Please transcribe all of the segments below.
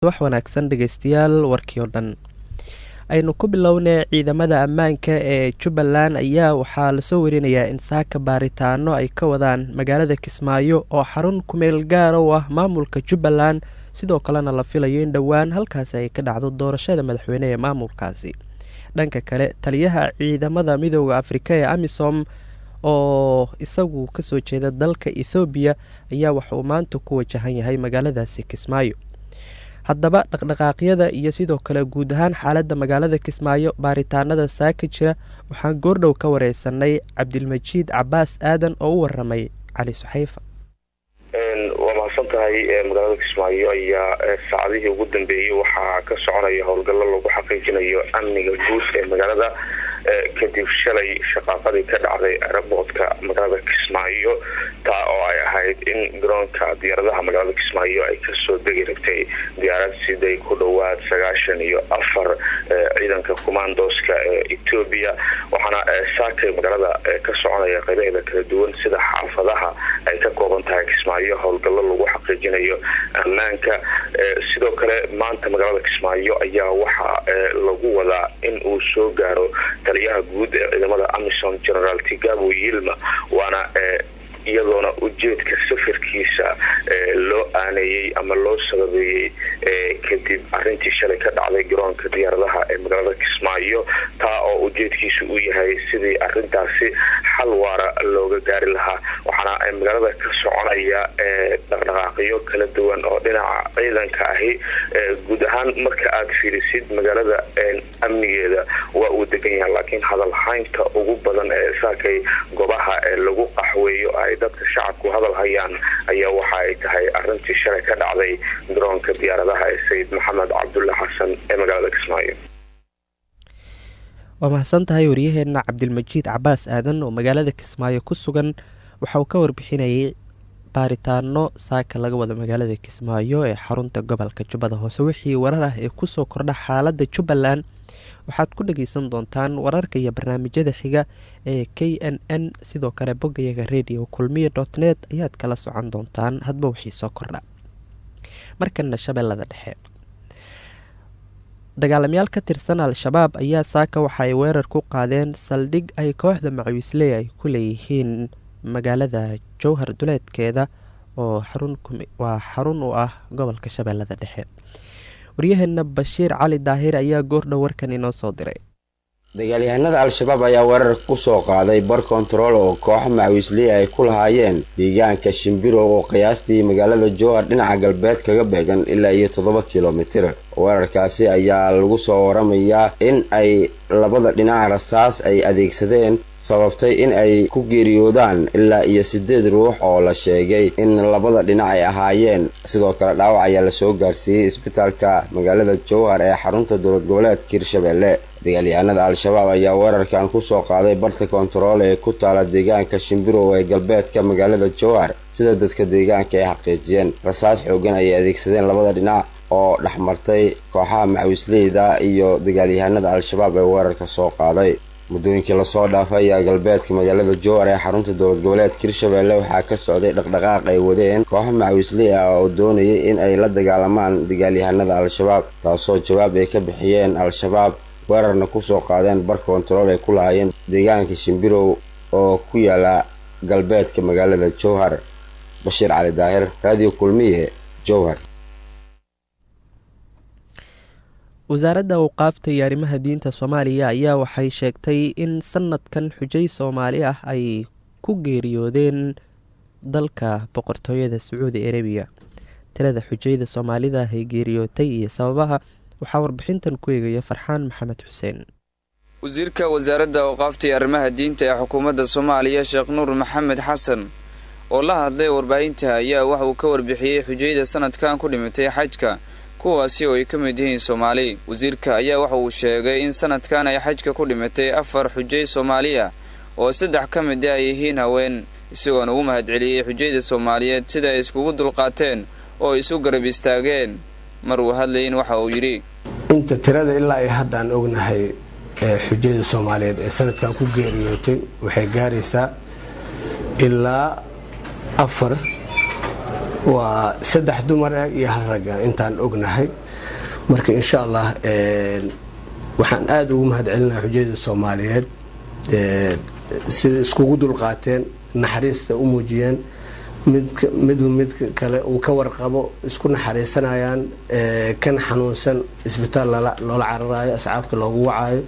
Wax wanaagsan dhegeystayaal, warkii oo dhan aynu ku bilownay. Ciidamada ammaanka ee Jubbaland ayaa waxaa lasoo warinayaa in saaka baaritaano ay ka wadaan magaalada Kismaayo oo xarun kumeel gaara u ah maamulka Jubbaland, sidoo kalena la filayo in dhowaan halkaasi ay ka dhacdo doorashada madaxweyne ee maamulkaasi. Dhanka kale, taliyaha ciidamada Midooda Afrika ee AMISOM oo isagu kasoo jeeda dalka Ethoobiya ayaa waxauu maanta ku wajahan yahay magaaladaasi Kismaayo. Haddaba dhaqdhaqaaqyada iyo sidoo kale guud ahaan xaaladda magaalada Kismaayo, baaritaanada saaka jira, waxaan goordhow ka wareysanay Cabdilmajiid Cabaas Aadan oo u waramay Cali Suxayfa. Waa mahadsan tahay. Magaalada Kismaayo ayaa saacadihii ugu dambeeyey waxaa ka soconaya howlgallo lagu xaqiijinayo amniga guud ee magaalada, kadib shalay shaqaaqadii ka dhacday airportka magaalada Kismaayo, taa oo ay ahayd in garoonka diyaaradaha magaalada Kismaayo ay kasoo degi rabtay diyaarad siday ku dhowaad 94 ciidanka commandoska ee Etoobiya. Waxaana saakay magaalada ka soconaya qaybaheeda kala duwan, sida xaafadaha ay ka kooban tahay Kismaayo, howlgallo lagu xaqiijinayo ammaanka. Sidoo kale maanta magaalada Kismaayo ayaa waxaa lagu wadaa in uu soo gaaro taliyaha guud ee ciidamada AMISOM, General Tigabo Yilma, waana iyadoona ujeedka safarkiisa loo aaneeyey ama loo sababeeyey kadib arintii shalay ka dhacday garoonka diyaaradaha ee magaalada Kismaayo, taa oo ujeedkiisu uu yahay sidii arintaasi xal waara looga gaari lahaa. Waxaana magaalada ka soconaya dhaqdhaqaaqyo kala duwan oo dhinaca ciidanka ahi. Guud ahaan marka aad fiirisid, magaalada amnigeeda waa uu degan yahay, laakiin hadalhaynta ugu badan ee saakay goobaha ee lagu qaxweeyo ay dadka shacabku hadal hayaan ayaa waxa ay tahay arintii shalay ka dhacday garoonka diyaaradaha ee Sayid Maxamed Cabdulle Xasan ee magaalada Kismaayo. Waa mahadsan tahay waryaheena Cabdilmajiid Cabaas Aadan oo magaalada Kismaayo ku sugan. Waxa uu ka warbixinayay baaritaano saaka laga wada magaalada Kismaayo ee xarunta gobolka Jubbada Hoose. Wixii warar ah ee kusoo kordha xaaladda Jubbaland waxaad ku dhageysan doontaan wararka iyo barnaamijyada xiga ee KNN. Sidoo kale boggayaga radiokulmiye.net ayaad kala socon doontaan hadba wixii soo kordha. Markana Shabeellada Dhexe, dagaalamayaal ka tirsan Al-Shabaab ayaa saaka waxa ay weerar ku qaadeen saldhig ay kooxda Macawiisley ay ku leeyihiin magaalada Jowhar duleedkeeda oo waa xarun u ah gobolka Shabeellada Dhexe. Waryaheena Bashiir Cali Daahir ayaa goordhow warkan inoo soo diray. Dagaalyahanada Al-Shabaab ayaa weerar ku soo qaaday bar kontarool oo kooxa Macawiisley ay ku lahaayeen deegaanka Shimbirow oo qiyaastii magaalada Jowhar dhinaca galbeed kaga beegan ilaa iyo 7 kilomitir. Weerarkaasi ayaa lagu soo waramayaa in ay labada dhinac rasaas ay adeegsadeen sababtay in ay ku geeriyoodaan ilaa iyo siddeed ruux oo la sheegay in labada dhinac ay ahaayeen. Sidoo kale dhaawac ayaa lasoo gaarsiiyey isbitaalka magaalada Jowhar ee xarunta dowlad goboleedka Hirshabelle. Dagaalyahanada Al-Shabaab ayaa weerarkan kusoo qaaday barta kontarool ee ku taala deegaanka Shimbirow ee galbeedka magaalada Jowhar, sida dadka deegaanka ay xaqiijiyeen. Rasaas xoogan ayay adeegsadeen labada dhinac oo dhexmartay kooxaha Macawiisleyda iyo dagaalyahanada Al-Shabaab ee weerarka soo qaaday. Muddooyinkii lasoo dhaafay ayaa galbeedka magaalada Jowhar ee xarunta dowlad goboleedka Hirshabelle waxaa ka socday dhaqdhaqaaq ay wadeen kooxo Macawiisley ah oo doonayay in ay la dagaalamaan dagaalyahanada Al-Shabaab, taasoo jawaab ay ka bixiyeen Al-Shabaab, weerarna kusoo qaadeen bar kontarool ay ku lahaayeen deegaanka Shimbirow oo ku yaala galbeedka magaalada Jowhar. Bashiir Cali Daahir, Radio Kulmiye, Jowhar. Wasaaradda Awqaafta iyo Arrimaha Diinta Soomaaliya ayaa waxay sheegtay in sanadkan xujay Soomaali ah ay ku geeriyoodeen dalka Boqortooyada Sacuudi Arabiya. Tirada xujayda Soomaalida ay geeriyootay iyo sababaha waxaa warbixintan ku eegaya Farxaan Maxamed Xuseen. Wasiirka Wasaaradda Awqaafta iyo Arrimaha Diinta ee xukuumadda Soomaaliya, Sheekh Nuur Maxamed Xasan, oo la hadlay warbaahinta ayaa waxa uu ka warbixiyey xujayda sanadkan ku dhimatay xajka, kuwaasi oo ay ka mid yihiin Soomaali. Wasiirka ayaa waxa uu sheegay in sanadkan ay xajka ku dhimatay afar xujay Soomaaliya oo saddex ka mid ah ay yihiin haween, isagoona ugu mahadceliyey xujayda Soomaaliyeed sida ay iskugu dulqaateen oo isu garab istaageen. Mar uu hadlayin waxa uu yidhi: Inta tirada ilaa ay hadda aan ognahay ee xujayda Soomaaliyeed ee sanadkan ku geeriyootay waxay gaaraysaa ilaa afar. Waa 3 dumar ah iyo 1 rag ah intaan ognahay. Marka insha Allah waxaan aada ugu mahad celinayaa xujayda Soomaaliyeed sida iskugu dulqaateen, naxariista u muujiyeen, midba midka kale uu ka warqabo, isku naxariisanayaan, kan xanuunsan isbitaal loola cararayo, asxaabka loogu wacayo.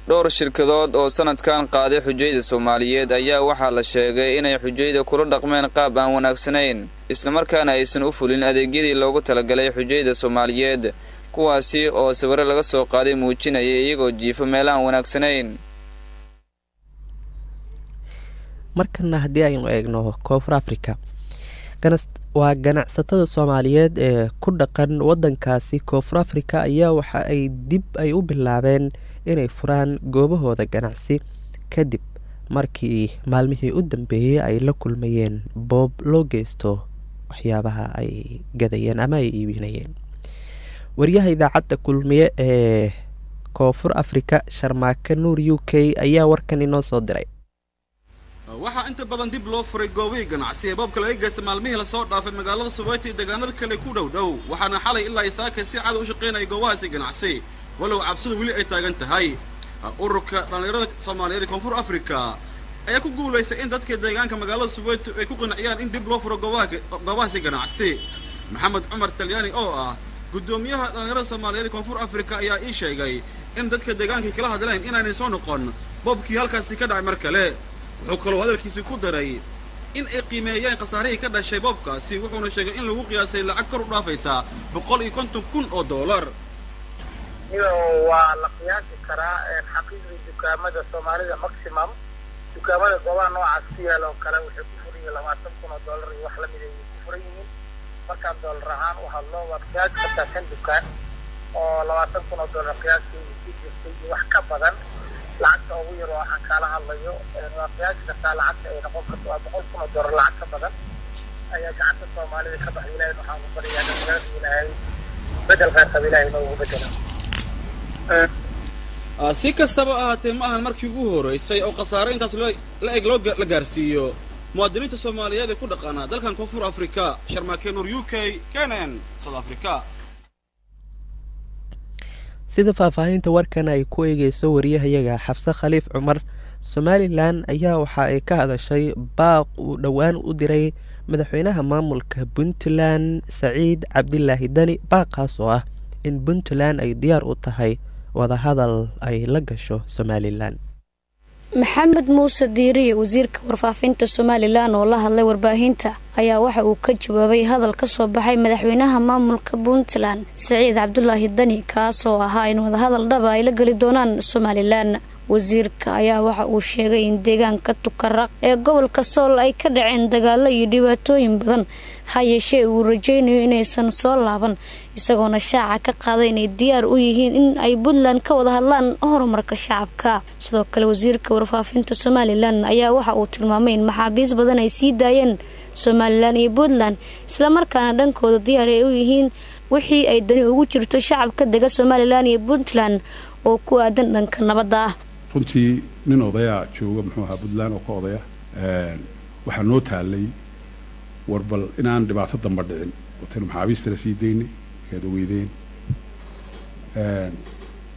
Dhowr shirkadood oo sanadkan qaaday xujayda Soomaaliyeed ayaa waxaa la sheegay inay xujayda kula dhaqmeen qaab aan wanaagsanayn, islamarkaana aysan u fulin adeegyadii loogu talagalay xujayda Soomaaliyeed, kuwaasi oo sawirro laga soo qaaday muujinaya iyagoo jiifo meelaaan wanaagsanayn. Markana haddii aynu eegno Koonfur Africa, waa ganacsatada Soomaaliyeed ee ku dhaqan wadankaasi Koonfur Africa ayaa waxa ay dib ay u bilaabeen inay furaan goobahooda ganacsi kadib markii maalmihii u dambeeyey ay la kulmayeen boob loo geysto waxyaabaha ay gadayeen ama ay iibinayeen. Wariyaha idaacadda Kulmiye ee Koonfur Africa, Sharmaake Nuur U K, ayaa warkan inoo soo diray. Waxaa inta badan dib loo furay goobihii ganacsi ee boobka laga geystay maalmihii lasoo dhaafay magaalada Soweto iyo deegaanada kale ku dhow dhow, waxaana xalay ilaa isaaka si cad u shaqaynaya goobahaasi ganacsi, walow cabsidu weli ay taagan tahay. Ururka dhallinyarada Soomaaliyeed ee Koonfur Afrika ayaa ku guulaystay in dadka deegaanka magaalada Soweto ay ku qanciyaan in dib loo furo goobahaasi ganacsi. Maxamed Cumar Talyaani oo ah guddoomiyaha dhallinyarada Soomaaliyeed ee Koonfur Afrika ayaa ii sheegay in dadka deegaanka kala hadleen inaanay soo noqon boobkii halkaasi ka dhacay mar kale. Wuxuu kaloo hadalkiisii ku daray in ay qiimeeyeen khasaarihii ka dhashay boobkaasi, wuxuuna sheegay in lagu qiyaasay lacag kor u dhaafaysa 150,000 oo dollar. Waa la qiyaasi karaa xaqiiqdii dukaamada Soomaalida, maximum dukaamada goobaha noocaas ku yaala oo kale waxay ku furan yihiin 20,000 oo dollar iyo wax lamid ayay ku furan yihiin. Markaan dollar ahaan u hadlo, waad qiyaasi kartaa 5 dukaan oo 20,000 oo dollar qiyaasteedu ku jirtay iyo wax ka badan. Lacagta ugu yar oo waxaan kaala hadlayo waa qiyaasi kartaa lacagta ay noqon karto, waa 100,000 oo dollar lacag ka badan ayaa gacanta Soomaalida ka baxay. Ilahay waxaan ku baryaa dhalinyarada Ilaahay bedel khayr qaba Ilahay inoogu bedelo. Si kastaba ahaatee, ma ahan markii ugu horraysay oo khasaare intaas la eg loo la gaarsiiyo muwaadiniinta Soomaaliyeed ee ku dhaqana dalkan Koonfur Afrika. Sharmaake Nuur U K, Kenen, South Africa. Sida faahfaahinta warkan ay ku eegeyso wariyahayaga Xafse Khaliif Cumar, Somalilan ayaa waxa ay ka hadashay baaq uu dhowaan u diray madaxweynaha maamulka Puntland Saciid Cabdilaahi Dani, baaqaas oo ah in Puntland ay diyaar u tahay wadahadal ay la gasho Somalilan. Maxamed Muuse Diiriye, wasiirka warfaafinta Somalilan oo la hadlay warbaahinta, ayaa waxa uu ka jawaabay hadal ka soo baxay madaxweynaha maamulka Puntland Saciid Cabdulaahi Dani, kaasoo ahaa in wadahadal dhaba ay la geli doonaan Somalilan. Wasiirka ayaa waxa uu sheegay in deegaanka Tukaraq ee gobolka Sool ay ka dhaceen dagaalo iyo dhibaatooyin badan, ha yeeshee uu rajaynayo inaysan soo laaban, isagoona shaaca ka qaaday inay diyaar u yihiin in ay Puntland ka wada hadlaan horumarka shacabka. Sidoo kale wasiirka warfaafinta Somalilan ayaa waxa uu tilmaamay in maxaabiis badan ay sii daayeen Somalilan iyo Puntland, islamarkaana dhankooda diyaar ay u yihiin wixii ay dani ugu jirto shacabka dega Somalilan iyo Puntland oo ku aadan dhanka nabadda ah. Runtii nin odayaa jooga, muxuu ahaa, Puntland oo ka odaya, waxaa noo taalay war bal inaan dhibaato damba dhicin wataynu maxaabiistana sii daynay ayaad ogeydeen,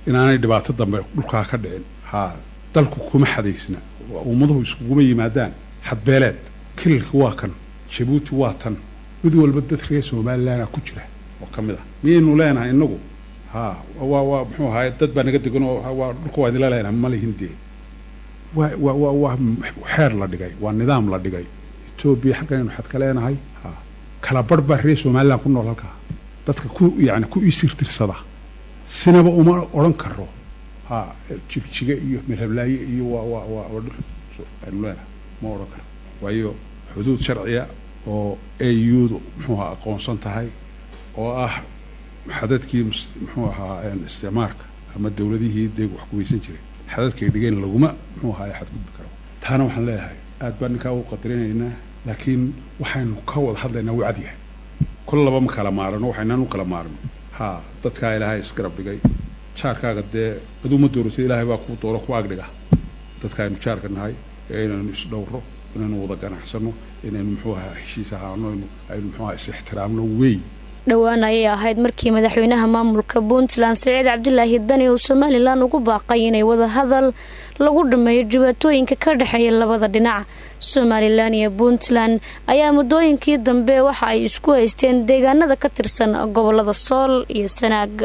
inaanay dhibaato dambe dhulkaa ka dhicin. Haa, dalku kuma xadaysna, ummaduhu iskuguma yimaadaan xadbeeleed. Kililka waa kan, Jabuuti waa tan, mid walba dad reer Somalilandaa ku jira oo ka mid ah. Miyaynu leenahay innagu haa waa muxuu ahaay dad baa naga degan oo waa dhulka waa idinla leenahay? Ma lihin. Dee waa waa waa waa xeer la dhigay, waa nidaam la dhigay. Etoobiya halkan aynu xad ka leenahay, ha kala barh baa reer Somaliland ku nool halkaa, dadka ku yacni ku isirtirsada sinaba uma odhan karo ha Jigjiga iyo Mirhablaaye iyo waa waa waa waa dhul aynu leenahay ma odhan karo, waayo xuduud sharciya oo AU-du muxuu ahaa aqoonsan tahay oo ah xadadkii muxuu ahaa isticmaarka ama dowladihii dee wax gumaysan jiray xadadkay dhigeen laguma muxuu ahaa xadgudbi karo. Taana waxaan leeyahay aad baan ninkaa u qadarinaynaa, laakiin waxaynu ka wada hadlaynaa wuu cadyahay. Kol laba ma kala maarano, waxaynaan u kala maarno haa dadkaa Ilaahay isgarab dhigay. Jaarkaaga dee aduu ma dooratay, Ilaahay baa kuu dooro ku agdhiga. Dadka aynu jaarka nahay ee inaynu isdhowro, inaynu wada ganacsano, Inaynu muxuu ahaa heshiis ahaano, aynu muxuu ahaa is ixtiraamno wey. Dhowaan ayay ahayd markii madaxweynaha maamulka Puntland Siciid Cabdilaahi Dani uu Somalilan ugu baaqay inay wadahadal lagu dhameeyo dhibaatooyinka ka dhexeeya labada dhinac. Somalilan iyo Puntland ayaa muddooyinkii dambe waxa ay isku haysteen deegaanada ka tirsan gobolada Sool iyo Sanaag.